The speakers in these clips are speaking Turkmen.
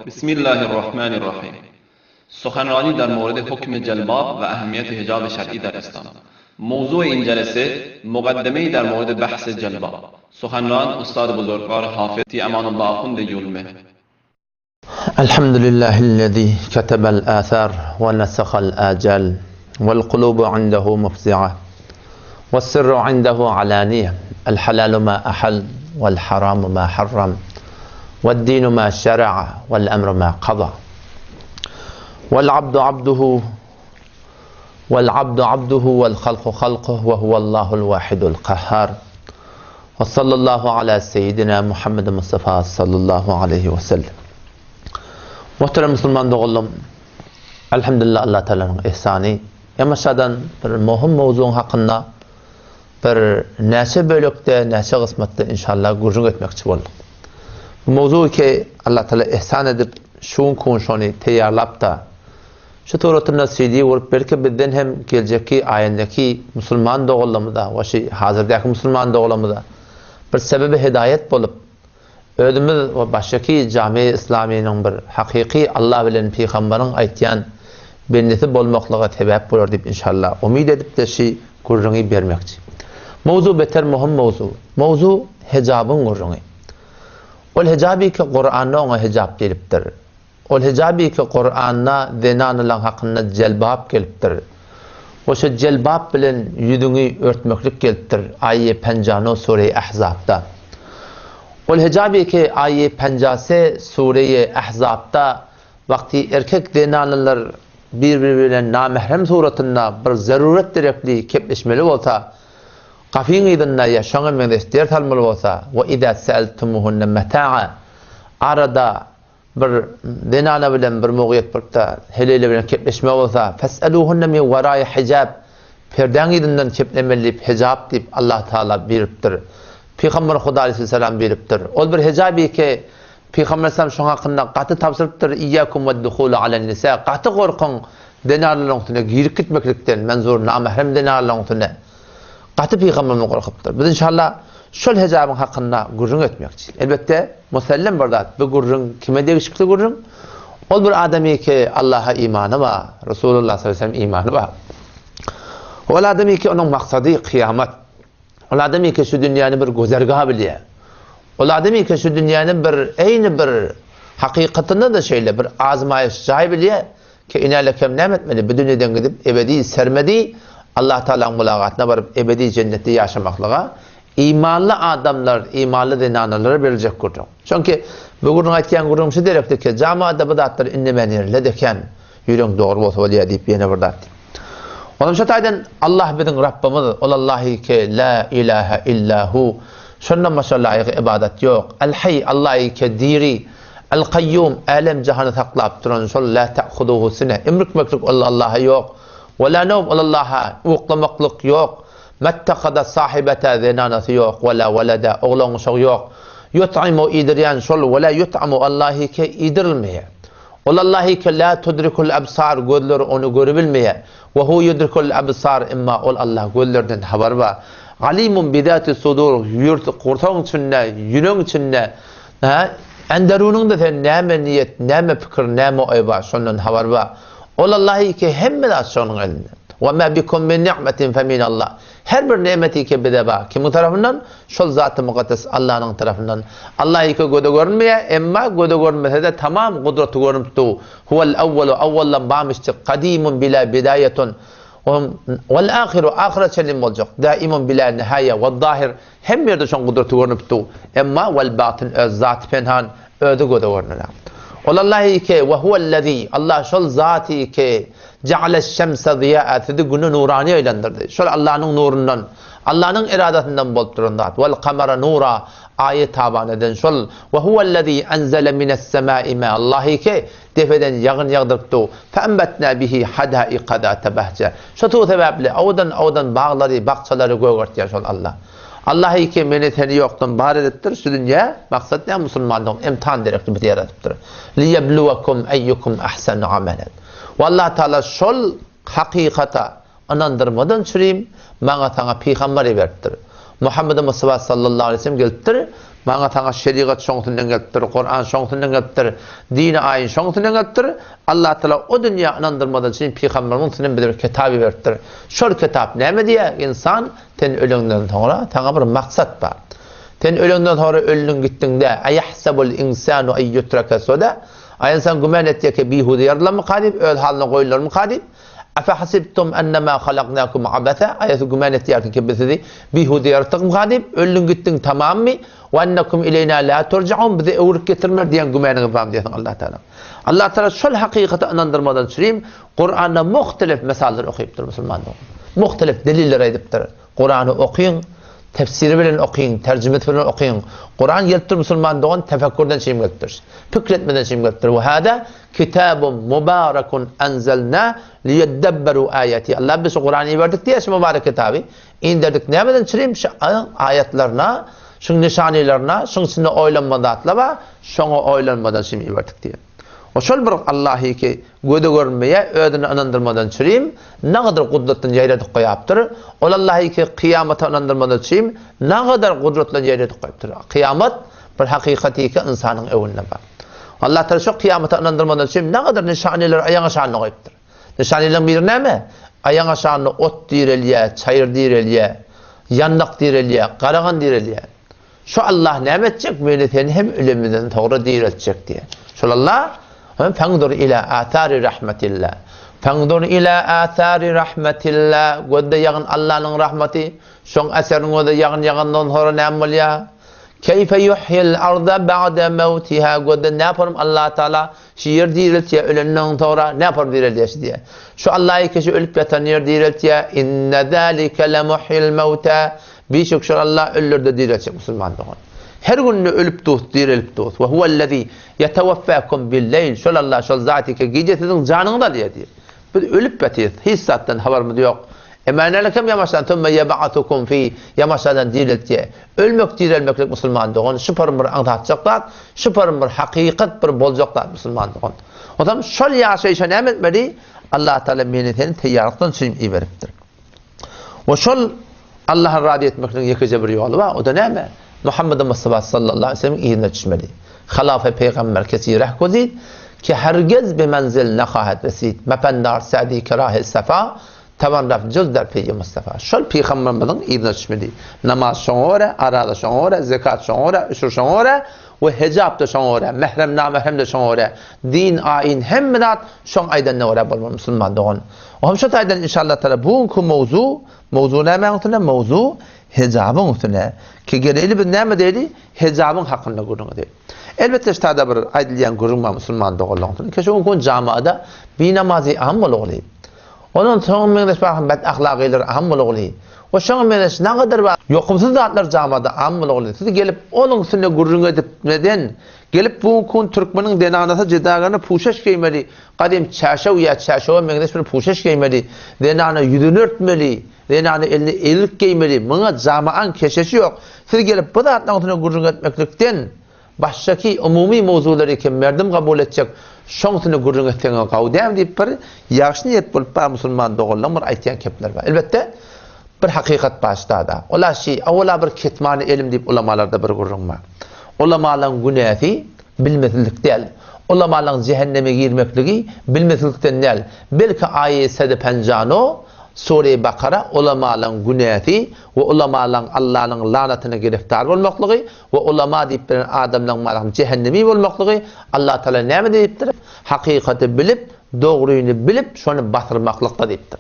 بسم الله الرحمن الرحیم سخنرانی در مورد حکم جلباب و اهمیت حجاب شرعی در اسلام موضوع این جلسه مقدمه در مورد بحث جلباب سخنران استاد بزرگوار حافظ امان الله آخوند یلمه الحمد لله الذي كتب الآثار ونسخ الآجال والقلوب عنده مفزعة والسر عنده علانية الحلال ما أحل والحرام ما حرم والدين ما شرع والأمر ما قضى والعبد عبده والعبد عبده والخلق خلقه وهو الله الواحد القهار وصلى الله على سيدنا محمد مصطفى صلى الله عليه وسلم Muhterem musulman doganlarym, Elhamdülillah Allah Taalanyň ihsany, ýamaşadan bir möhüm mowzugyň hakynda bir näçe bölekde, näçe gysmatda inşallah gürrüň etmekçi bolduk. Bu mowzugy ki Allah Taala ihsan edip şu günki gün şony teýýarlap-da, şu suratynda CD bolup belki bizden hem geljekki aýyndaki musulman doganlarymyza we şu hazyrdäki musulman doganlarymyza bir sebebi hidaýat bolup, Özümiz we başgaky Jami Islamynyň bir hakyky Allah bilen Pygambaryň aýtýan bendesi bolmaklyga sebäp bolar diýip inşallah umyt edip-de şi gürrüňi bermekçi. Mowzu beter möhüm mowzu. Mowzu hejabyň gürrüňi. Ol hejaby ki Kuranda oňa hejap diýlipdir. Ol hijabi ki Kuranda zenanalaň hakynda jelbap gelipdir. We şo jelbap bilen ýüzüňi örtmeklik gelipdir aýe penjano sureýi Ahzapda. Ol hijabi ki aýe penjase sureýi Ahzapda wagty erkek zenanalar bir-biri bilen namährem suratynda bir zarurat derekli kepleşmeli bolsa gapyň yzynda ýa şoňa meňzeş ders almaly bolsa we iza seeltumuhunne meta'a arada Bir zenana bilen bir mugyýet bolupda, heleýle bilen kepleşme bolsa, Fes'eluhunne min wara'i hijab, perdäň yzyndan keplemeli diýip, hijap diýip Allah Tagala buýrupdyr. Pygamber Huda aleýhissalam buýrupdyr. Ol bir hijaby ki, Pygamber aleýhissalam şoň hakynda gaty tabşyrypdyr, Iýýakum wed-duhula alen-nisa, gaty gorkuň zenanlaryň üstüne girip gitmeklikden, menzur namährem zenanlaryň üstüne. Gaty pygamberimiz gorkupdyr. Biz inşallah şol hejabyň hakynda gürrüň etmekçi. Elbetde, musellem bir zat, bu gürrüň kime degişikli gürrüň? Ol bir adamy ki Allaha imany bar, Resulullah sallallahu aleyhi ve sellem imany bar. Ol adamy ki onuň maksady kyýamat. Ol adamy ki şu dünýäni bir güzergah bilýär. Ol adamy ki şu dünýäni bir eýni bir hakykatynda da şeýle bir azmaýyş jaý bilýär. Ki inälekem näme etmeli? Bu dünýeden gidip ebedi, sermedi Allah Tagalaň mylagatyna baryp ebedi jennetde ýaşamaklyga imanly adamlar, imanly zenanalara beriljek gürrüň. Çünki bu gürrüň aýtýan gürrüňim şu derekde ki, jamada bu zatlar indemän ýerinde deken, ýüregiň dogry bolsa bolýar diýip ýene bir zat diýip. Onam şu taýdan Allah biziň Rabbymyz, ol Allahy ki la ilahe illa hu. Şondan başga laýyk ybadat ýok. El-Haý Allahy ki diri, El-Kaýýum, älem-jahany saklap duran şol Lä te'huzuhu sine, imrikmeklik ol Allaha ýok. We lä nowm, ol Allaha uklamaklyk ýok. Mettehada sahibete, zenanasy ýok, we lä welede, oglan-uşagy ýok. Ýut'imu, iýdirýän şol, we lä ýut'amu, Allahike iýdirilmeýär. Ol Allahike lä tudrikul ebsar, gözler ony görübilmeýär. We hu yudrikul ebsar, emma ol Allah gözlerden habary bar. Alimun bizati sudur, ýurt, gursagyň içinde, ýüregiň içinde, Hä? Enderunyňda sen näme niýet, näme pikir, näme oý bar, şondan habar bar. Ol Allahy ki hemme zat şonuň elinde. Wa ma bikum min ni'metin fe min Allah. Her bir nemeti ki bize bar. Kimiň tarapyndan? Şol Zaty Mukaddes Allanyň tarapyndan. Allahy ki göze görünmeýär, emma göze görünmese-de tamam gudraty görünip dur. Huwel awwalu, awwaldan barmyşdyk, kadimun bila bidaýatun. Wal ahiru, ahyra çenli boljak. Daimun bila nihaýa, wal zahir, Hemme ýerde şoň gudraty görnüp dur. Emma wal batyn öz zaty penhan, özi göze görnenok. Ol Allahy ki, we huwellezî, Allah şol zaty ki, ja'aleş-şemse ziýa'a, sizi güni nurany aýlandyrdy. Şol Allanyň nurundan, Allanyň eradasyndan bolup duran zat. Wal kamara nura, aýy taban eden şol. We huwellezî enzele mines-semâi mâ, Allahy ki, Depeden ýagyn ýagdyryp dur. Fe'enbetnâ bihi hadâika zâte behje. Şo suw sebäpli owadan-owadan baglary, bakjalary gögertýär şol Alla. Allah ki meni seni ýokdan bar edipdir, şu dünýä, maksat näme musulmanlygyň imtihan derekli bizi ýaradypdyr. Liýebluwekum eýýukum ahsenu amelen. We Allah Taala şol hakykata ynandyrmadan çürim maňa saňa pygamber iberipdir. Muhammed Mustafa sallallahu aleýhi we sellem gelipdir. Maňa saňa şerigat şoňsyndan gelipdir, Kuran şoňsyndan gelipdir, dini aýyn şoňsyndan gelipdir. Allah Taala o dünýä ynandyrmadan üçin pygamberimiň üstünden bize bir kitap iberipdir. Şol kitap näme diýýär? Ynsan sen öleňden soňra saňa bir maksat bar. Sen öleňden soňra öldüň gitdiňdä, Eýahsebul insanu en ýutreke suda, Aý ynsan güman etýär ki bihuda ýarylanmyka diýip, öz halyna goýularmyka diýip, Efehasibtum ennema halaknakum abasa, Aý siz güman etýärsiň ki biz sizi bihuda ýaratdykmyka diýip, öldüň gitdiň tamammy, we ennekum ileýna la turjaun, bize öwrüp getirmer diýen gümanyňyz barmy diýýär Allah Taala. Allah Taala şol hakykata ynandyrmadan çürim Kuranda muhtelif mysallar okypdyr musulman dogan. Muhtelif deliller aýdypdyr. Kurany okyň, tefsiri bilen okyň, terjimesi bilen okyň. Kuran gelipdir musulman dogan tefekkürden çürim gelipdir. Pikir etmeden çürim gelipdir. We hada kitabun mubarakun enzelna liyedebberu ayati. Allah biz şu Kurany iberdik diýe şu mübarek kitaby inderdik. Nämeden çürim şu aýatlaryna, şuň nyşanylaryna, şuň içinde oýlanma zatlar bar, şoňa oýlanmadan çürim iberdik diýe. O şol bir Allahy ki göze görünmeýär, özüni ynandyrmadan çürim, nagadar gudratdan ýaýradyp goýapdyr. Ol Allahy ki kyýamata ynandyrmadan çürim, nagadar gudratdan ýaýradyp goýupdyr. Kyýamat bir hakykaty ki ynsanyň öňünde bar. Allah Taala şo kyýamata ynandyrmadan çürim, nagadar nyşanylar aýaň aşagynda goýupdyr. Nyşanylaryň biri näme? Aýaň aşagynda ot direlýär, çaýyr direlýär, ýandak direlýär, garagan direlýär. Şu Allah näme etjek? Meni seni hem ölemizden soňra direltjek diýýär. Şol Allah, Fenzur ila athari rahmetillah. Fenzur ila athari rahmetillah. Gözde ýagyn Allanyň rahmeti, şoň eserini gözde ýagyn ýagandan soňra näme bolýar? Keýfe yuhyil arda ba'de mewtiha. Gözde näporum Allah Taala şu ýer direltýär ölenden soňra näporum direltýär şu diýýär. Şu Allah ýeke şu ölüp ýatan ýer direltýär. Inne zalike lemuhyil mewta. Bişek şol Allah ölülerde direltjek musulman dogan. Her günde ölüp dus, direlip dus. We huwellezî ýeteweffâkum bil-leýl. Şol Allah şol zat ki gije siziň janyňyzy alýar diýýär. Biz ölüp ýatyrys, hiç zatdan habarymyz ýok. Emma nälekem ýamaşdan sümme ýeb'asukum fi ýamaşadan direltýär. Ölmek direlmeklik musulman dogan şuparym bir aňsatjak zat, şuparym bir hakykat bir boljak zat musulman dogan. Onsoň şol ýaşaýşa näme etmeli? Allah Taala meni seni teýýarlykdan üçin iberipdir. We şol Allahy razy etmekligiň ýekeje bir ýoly bar, o-da näme? Muhammedi Mustafa sallallahu aleýhi we sellemiň yzyna düşmeli. Halafy pygamber kesi reh gozid, ki hergez bi menzil nehahet resid, mependar Sa'di ki rahy safa, taban raft juz der peýi Mustafa. Şol pygamberimiziň yzyna düşmeli. Namaz şoňa görä, araza şoňa görä, zekat şoňa görä, üşür şoňa görä we hejap-da şoňa görä, mährem namährem-de şoňa görä, din, aýyn hemme zat şoň aýdanyna görä bolmaly musulman dogan. Ohm şu taýdan inşallah taala bu günki mowzu, mowzu nämäň üstüne? Mowzu hejabyň üstüne. Ki geleli biz näme diýeli? Hejabyň hakynda gürrüň edeli. Elbetde şu taýda bir aýdylýan gürrüň bar musulman doganlaryň üstüne. Ki şu gün jamaada binamazy am bolugly. Ondan soň meňzeş bar bet ahlagylar am bolugly. We şoňa meňzeş nagadar bar ýokumsyz zatlar jamaada am bolugly. Siz gelip onuň üstünde gürrüň edip neden? Gelip bu gün türkmeniň zenanasy jedagana puşeş geýmeli. Gadym çärşew ýa çärşewe meňzeş bir puşeş geýmeli, zenana ýüzüni örtmeli, zenana eline ellik geýmeli, muňa jamaň keşeşi ýok. Siz gelip bu zatlaryň üstünde gürrüň etmeklikden başgaky umumy mowzulary kim merdim kabul etjek, şoň üstünde gürrüň etseňiz gawy däl diýip bir ýagşy niýet bolup bar musulman doganlaryň bir aýtýan kepleri bar. Elbetde bir hakykat bar ştada. Ola şi, owala bir ketmany elim diýip ulamalarda bir gürrüň bar. Ulamalaryň günäsi Bilmesizlik däl. Ulamalaryň jähenneme girmekligi bilmesizlikden däl. Belki aýe sede penjano, sure Bakara, ulamalaryň günäsi we ulamalaryň Allanyň lanatyna giriftar bolmaklygy we ulama diýip bilen adamlaryň malaryň jähennemi bolmaklygy Allah Taala näme diýipdir? Hakykaty bilip, dogryny bilip şony basyrmaklykda diýipdir.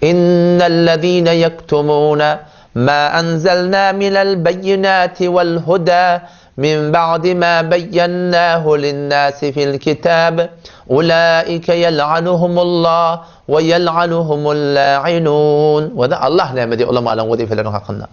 Innellezine ýektumune ma enzelna minel beýinati wel huda Min ba'di ma beýýennâhu linnâsi fil kitâb, ulâike ýel'anuhumullah we ýel'anuhumul lâinûn. We-de Allah näme diýýär ulamalaryň wezipeleriniň hakynda?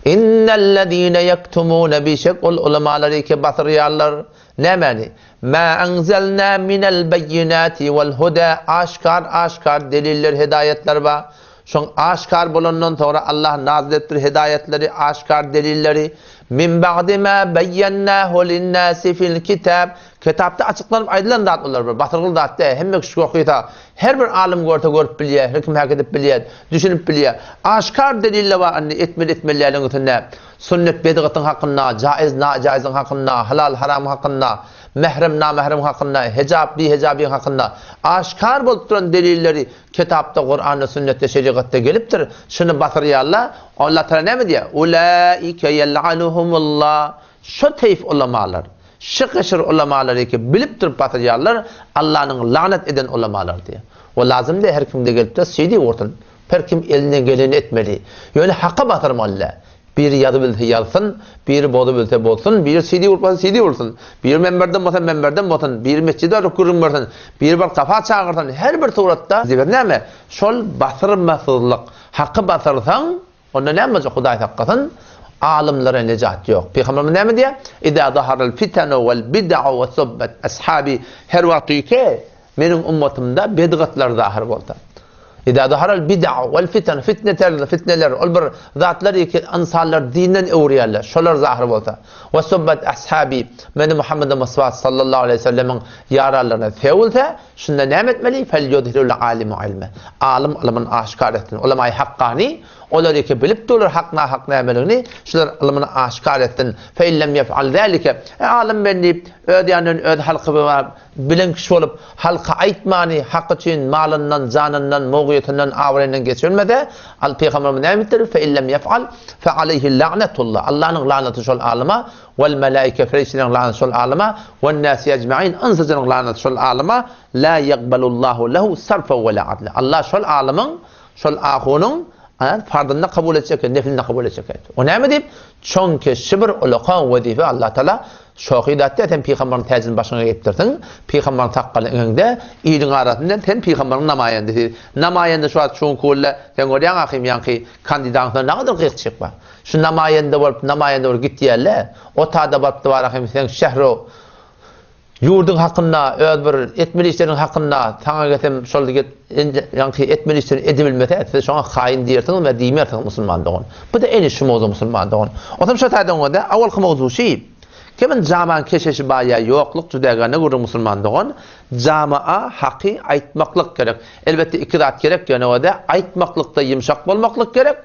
Innellezîne ýektumûne bişek ol ulamalary ki basyrýarlar nämäni? Mâ enzelnâ minel beýýinâti vel hudâ aşgär aşgär deliller hedaýatlar bar. Şoň aşgär bolandan soňra Allah nazyl edipdir hidaýatlary, aşgär delilleri, Min ba'di ma beýýennâhu linnâsi fil kitâb, Kitapda açyklanyp aýdylan zat olar bir basyrgyly zat däl, hemme kişi okysa, her bir alym görse görüp bilýär, her kim häk edip bilýär, düşünip bilýär. Aşgär deliller bar indi etmeli etmeli däliň üstünde. Sünnet bidgatyň hakynda, jaiz najaiziň hakynda, halal haram hakynda, mährem namährem hakynda, hijap bihijabyň hakynda aşgär bolup duran delilleri Kitapda, Kuranda, sünnetde, şerigatda gelipdir. Şuny basyrýarlar. Allah Tagala näme diýýär? Ulaike ýel'anuhumullah. Şo teýf ulamalar, şy gyşyr ulamalar eke bilip durup basyrýarlar, Allanyň lagnat eden ulamalary diýýär. O lazym däl her kimde gelip-de CD gursun. Her kim elinden geleni etmeli. Ýöne haka basyrmaly däl. Biri ýazybilse ýazsyn, biri bozubilse bozsun, biri CD urup bolsa CD ursun, biri menberden bolsa menberden bolsun, biri mesjide baryp gürrüň bersin, biri baryp kafa çagyrsyn, her bir suratda zibet näme? Şol basyrmasyzlyk. Haky basyrsaň, onda näme boljak Hudaý saklasyn, alymlara nejat ýok. Pygamberimiz näme diýýär? Iza zaharal fitanu wal bid'u we subbat ashabi her wagt ki Meniň ummatymda bedgatlar zahyr bolsa. Iza zaharal bid'u wal fitan, fitneler, fitneler, ol bir zatlar ki ynsanlar dinden öwürýärler, şolar zahyr bolsa. We subbat ashabi, meni Muhammed Mustafa sallallahu aleýhi we sellemiň ýaranlaryna sögülse, şunda näme etmeli? Fel yuzhirul alimu ilme. Alym ylmyny aşgär etsin. Ulamaýy hakkany, olar ki bilip durlar hak nahak nämeligini, şular ylmyny aşgär etsin. Fe illem yef'al zalike. E alym men diýip, öz ýanyndan öz halky Bilen kişi bolup, halka aýtmany hak üçin malyndan, janyndan, mogýetinden, abraýyndan geçirmese, al Pygamberimiz näme diýipdir? Fe illem ýef'al, fe aleýhi la'netullah. Allanyň lanaty şol alyma, wel melaike perişdeleriň lanaty şol alyma, wen nasi ejmain ynsyjynyň lanaty şol alyma, la ýekbelullahu lehu sarfa we la adla. Allah şol alymyň, şol ahunyň farzyny kabul etjek, nefilini kabul etjek. O näme diýip? Çonki şi bir ulakan wezipe Allah Taala şohy datýar, sen pygambaryň täjini başyňa geýipdirsiň, pygambaryň sakgaly eňeňde, iliň arasynda sen pygambaryň namaýendesi. Namaýende şu wagt şu günki günde sen görýäň ahym ýaňky kandidatyň üstünde nagadyr gyýk-çyk bar. Şu namaýende bolup, namaýende bolup gitýärle. O tada barypdy bar ahym seň şähro Ýurduň hakynda, öz bir etmeli işleriň hakynda saňa gelsem şol ýaňky etmeli işlerini edibilmese, siz şoňa haýyn diýersiňiz we diýmersiňiz musulman dogan. Bu-da ene şu mowzuk musulman dogan. Onsoň şo taýdan görde, awalky mowzuk şi, Kimin jaman keşeşi bar ýa ýokluk jüdägane gürrüň musulman dogan, jamaa haky aýtmaklyk gerek. Elbetde iki zat gerek ýöne o-da aýtmaklykda ýumşak bolmaklyk gerek,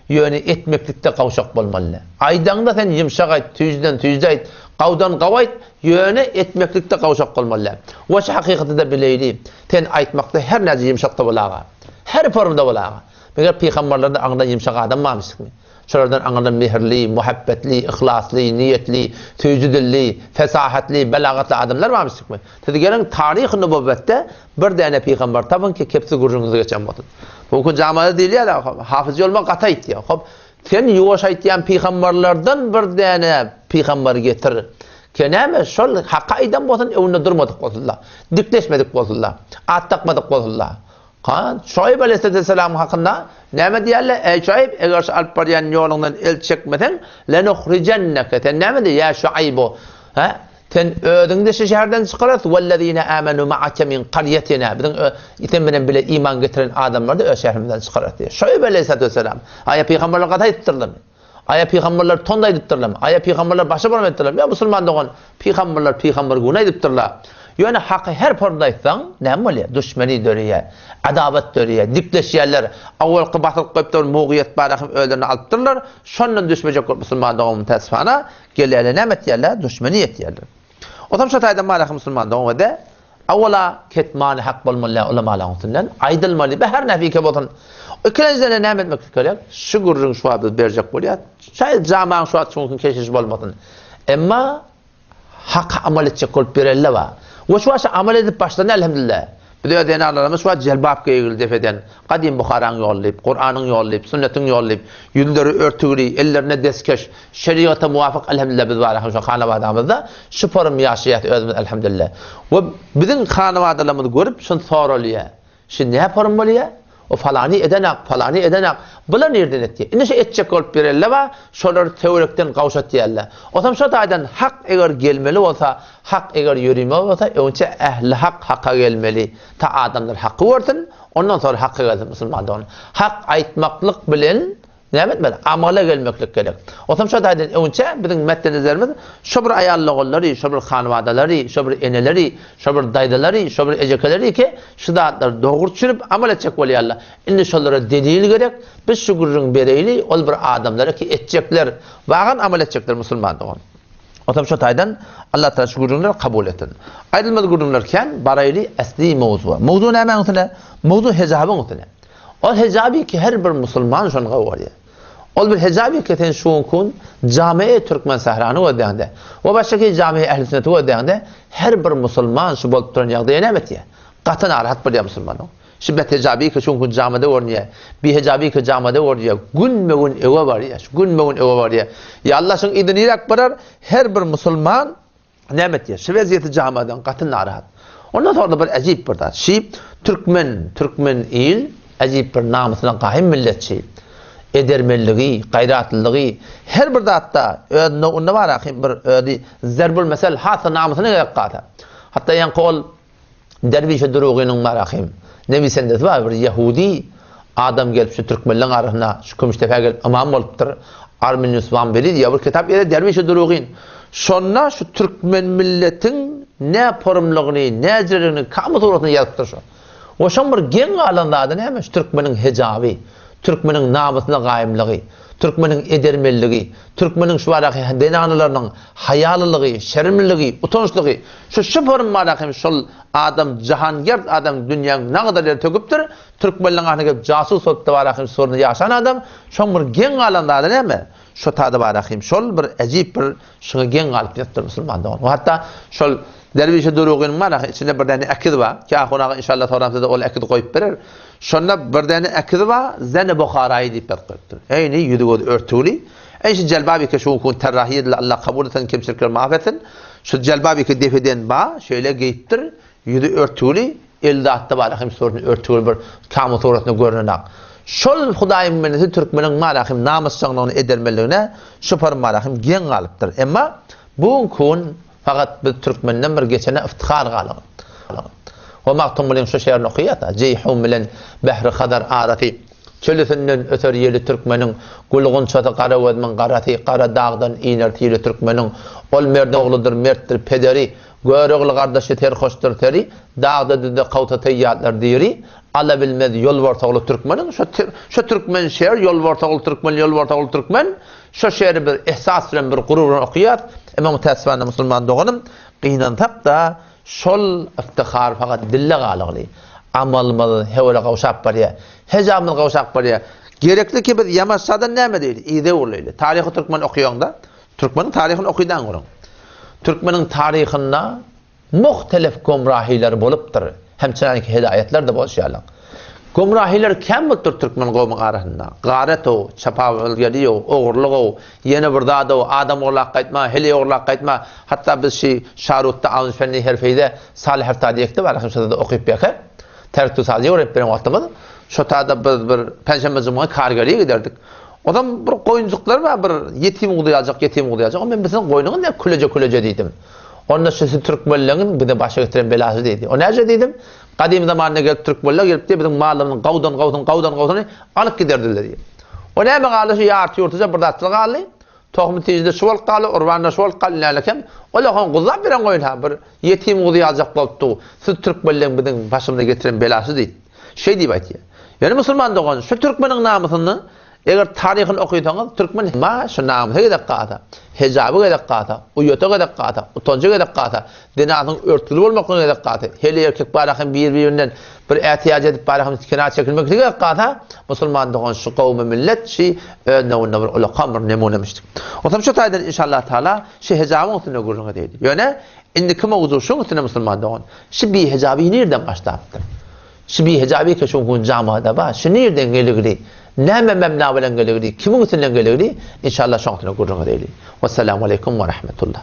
Ýöne etmeklikde gawşak bolmaly. Aýdaňda sen ýumşak aýt, tüýjüden tüýji aýt, gawdan gaw aýt, ýöne etmeklikde gawşak bolmaly. We şu hakykaty-da bileýli, sen aýtmakda her näce ýumşak-da bolaga. Her formda bolaga. Meger pygamberlerden aňyrdan ýumşak adam barmyşdykmy? Şolardan aňyrdan mähirli, muhabbetli, yhlasly, niýetli, süýji dilli, fesahatly, belagatly adamlar barmyşdykmy? Siz geliň taryhy nübüwwetde Bir däne pygamber tapyň ki kepsiz gürrüňiňiz geçen bolsun. Bu gün jamada diýilýär, hafyz ýolma gaty aýtýar. Hop, sen ýuwaş aýtýan pygamberlerden bir däne pygamber getir. Ki näme şol haky aýdan bolsun, öňünde durmadyk bolsunlar. Dikleşmedik bolsunlar. At dakmadyk bolsunlar. Ha, Şuaýb aleyhisselam hakynda näme diýýärler? Eý Şuaýb, eger şu alyp barýan ýoluňdan el çekmeseň, lenuhrijenneke. Sen näme diýýär, ýa Şuaýbu? Ha? Sen özüňi-de şu şäherden çykararys, wellezine amenu ma'ake min qarýatina, biziň sen bilen bile iman getiren adamlary-da öz şäherimizden çykararys diýýär. Şuaýb aleýhissalatu wesselam, Aýa pygamberler gaty aýdypdyrlarmy? Aýa pygamberler tond aýdypdyrlarmy? Aýa pygamberler başa baryp aýdypdyrlarmy? Ýa musulman dogan, pygamberler pygamber güni aýdypdyrlar. Ýöne haky her porunda aýtsaň, näme bolýar? Duşmeni döreýär, adawat döreýär, dikleşýärler. Awalky basylyp goýup duran mugyýet barahym özlerine alypdyrlar. Şondan düşmejek bolup musulman dogan mütässifana, Gelýärler näme etýärler? Duşmeni etýärler. Otam şo taýdan maraky musulman doňada awala ketmany hak bolmaly ulamalaryň üstünden aýdylmaly be her näfike bolsun. Ikilenjiden näme etmek gerek? Şu gürrüň şu wagt biz berjek bolýar. Şaýat jamaň şu wagt şuňky keşiş bolmasyn. Emma haka amal etjek bolup berelle bar. We şu wagt amal edip başlandy elhamdülillah. Biz öz zenanlarymyz şu wagt jelbap geýgili depeden, gadym Buharaň ýoly diýip, Kuranyň ýoly diýip, sünnetiň ýoly diýip, ýüzleri örtügli, ellerine deskeş, şerigata muwafyk elhamdülillah biz bar şu hanabadamyzda şu forum ýaşaýas özümiz elhamdülillah. We biziň hanabadalarymyzy görüp şuny soralýar. Şu nä forum bolýar? O falany edenak, falany edenak. Bular nirden etýär? Indi şu etjek bolup ýörenler bar, şolary töwerekden gawşatýarlar. Otam şo taýdan hak eger gelmeli bolsa, hak eger ýöremeli bolsa, öňçe ähli hak haka gelmeli. Ta adamlar haky görsün. Ondan soňra hakka gelsin musulman dogan. Hak aýtmaklyk bilen näme etmeli? Amala gelmeklik gerek. Otam şo taýdan öňçä biziň metde-nezerimiz şo bir aýal-ogullary, şo bir hanwadalary, şo bir eneleri, şo bir daýzalary, şo bir ejekeleri ki, şu zatlary dogry düşünip amal etjek bolýarlar. Indi şolara delil gerek. Biz şu gürrüňi bereýli, ol bir adamlara ki etjekler, wagan amal etjekler musulman dogan. Otam şo taýdan Allah Taala şu gürrüňleri kabul etsin. Aýdylmadyk gürrüňler kän, baraýly esli mowzuwa. Mowzu nämäň üstüne? Mowzu hejabyň üstüne. Ol hejaby ki her bir musulman şony gowy görýär. Ol bir hejaby ki sen şu günki gün jame-i türkmen sährany gözläňde we başga jame-i ähli sünneti gözläňde her bir musulman şu bolup duran ýagdaýa näme etýär? Gaty narahat bolýar musulmanyň. Şu behejaby ki şu gün jamada görünýär. Bihejaby ki jamada görünýär. Günbe-gün öe barýar. Şu günbe-gün öe barýar. Ýa Allah şuň yzy niräk barar? Her bir musulman näme etýär? Şu wezýeti jamadan gaty narahat. Ondan sonra bir äjip bir zat. Şi türkmen, türkmen il äjip bir namysyna gaýym milletçi. Edermenligi, gaýratlylygy her bir zatda öz nowunda bar ahim bir özi zerbul mesel hasa namysyna gerek galsa. Hatda ýaňky ol Derwişe Durugynyň Marahym newisendesi bar, bir ýehudy adam gelip şu türkmenleň arasyna, şu Kümüşdepä gelip ymam bolupdyr. Arminius Wamberi diýýär, bir kitap ýazýar Derwişe Durugyn. Şonda şu türkmen milletiň ne porumlygyny, näjireligini kamy suratynda ýazypdyr şo. We şoň bir geň galan zady näme? Şu türkmeniň hejaby, türkmeniň namysyna gaýymlygy, türkmeniň edermenligi, türkmeniň şu baradaky zenanalarynyň haýalylygy, şerimliligi, utançlygy, Şu şypyrym bar hem şol adam jahangert adam dünýäň nagadar ýeri töküpdir, türkmenleň ahyna gelip jasus bolupdy bar hem şorunda ýaşan adam, şoň bir geň galan zady näme? Şo tada bar hem şol bir äjip bir şuňa geň galyp ýatypdyr musulman dogan. We hatda şol Derwişi Durugynyň bar içinde bir däne ekiz bar. Ki ahun aga inşallah soram size ol ekizi goýup berer. Şonda bir däne ekizi bar, Zene Buharaýy diýip ýazyp goýupdyr. Eýni ýüzi gözi örtügli. Eý şu jelbabike şu günki gün terrahi edildi Allah kabul etsin kemçilikleri maaf etsin. Şu jelbabike depeden ba şeýle geýipdir ýüzi örtügli elde atda bar hem suratny örtügli bir kamyl suratynda görünen ak. Şol Hudaýyň bendesi türkmeniň marahym namysjaňlygyny edermenligine şu par marahym geň galypdyr. Emma bu günki gün fakat biz türkmenden bir geçene yftihar galyň. We Magtymgulyň şu şerini okaýas-a, Jeýhun bilen Bähri Hazar arasy. Çöl üstünden öser ýeli türkmeniň, Gül-gunçasy gara gözümiň garasy, Gara dagdan iner sili türkmeniň. Ol merdiň ogludyr, mertdir pederi, Görogly gardaşy serhoşdyr seri, Dagda-düzde kawsa seýýatlar diri, Ala bilmez ýolbars ogly türkmeniň. Şo şo türkmen şer, ýolbars ogly türkmen, ýolbars ogly türkmen. Şo şeri bir ehsas bilen, bir gurur bilen okaýas. Emma mütäessifana musulman doganym, gynansak-da, Şol yftihar fakat dilde galygly. Amalymyz hewele gowşap barýar. Hejabymyz gowşap barýar. Gerekli ki biz ýamaşjadan näme diýeli? Yza öwrüleýli. Taryhy türkmen okaýaňda, türkmeniň taryhyny okydan görüň. Türkmeniň taryhynda muhtelif gomrahylar bolupdyr. Hemçinanki hedaýatlar-da bolşy ýaly. Gümrahylar kän bolupdyr türkmen gowmuň arasynda. Garet-ow, çapawulgeliýow, ogurlyg-ow, ýene bir zad-ow, adam ogurlap gaýtma, heleý ogurlap gaýtma. Hatda biz şi Şarutda Awn Fenni Herfeýde Salyh Erta diýekde bar, şo zada okyp ýeke. Tertü sazy öwrenip beren wagtymyz, şo tada biz bir penşenbe-jumga kargeriýe giderdik. Ozam bir goýunjyklar bar, bir ýetim guzy ýaljak, ýetim guzy ýaljak. O men biziň goýnuňyz ne küleje-küleje diýdim. Onda şu siz türkmenleňiň bize başa getiren belasy diýdi. O näce diýdim? Gadym zamanda gelip türkmenler gelip diýip biziň mallarymyzyň gawdan gawsyny gawdan gawsyny alyp giderdiler diýip. O näme galdy şu ýarty ýurtyja bir zatlar galdy. Tohumy tijde şu bolup galdy, urbanda şu bolup galdy nälekem. Ol okan guzlap beren goýun ha bir ýetim guzy ýaljak bolupdy. Siz türkmenleň biziň başymyza getiren belasy diýip. Şeý diýip aýtýar. Ýöne musulman dogan şu türkmeniň namysyny Eger taryhyny okysaňyz, türkmen ma şu namysa gezek galsa, hejaby gezek galsa, uýata gezek galsa, utanja gezek galsa, zenasyň örtgüli bolmaklygy gezek galsa, heleý erkek bara hem bir-birinden bir ätiýaç edip bara hem kenar çekilmekligi gezek galsa, musulman dogan şu gowmy millet şi öz nowunda bir ulakan bir nemunemişdik. Onsoň şu taýdan inşallah taala şu hejabyň üstünde gürrüň edeýli. Ýöne indiki mowzuk şuň üstünde musulman dogan, şu bihejaby nirden başlapdyr? Şu bihejabi ki şu gün jamada bar, şu nirden geligli, näme memna bilen geligli, kimiň üstünden geligli, inşallah şoň üstünde gürrüň edeli. Wessalamu aleýkum we rahmetullah.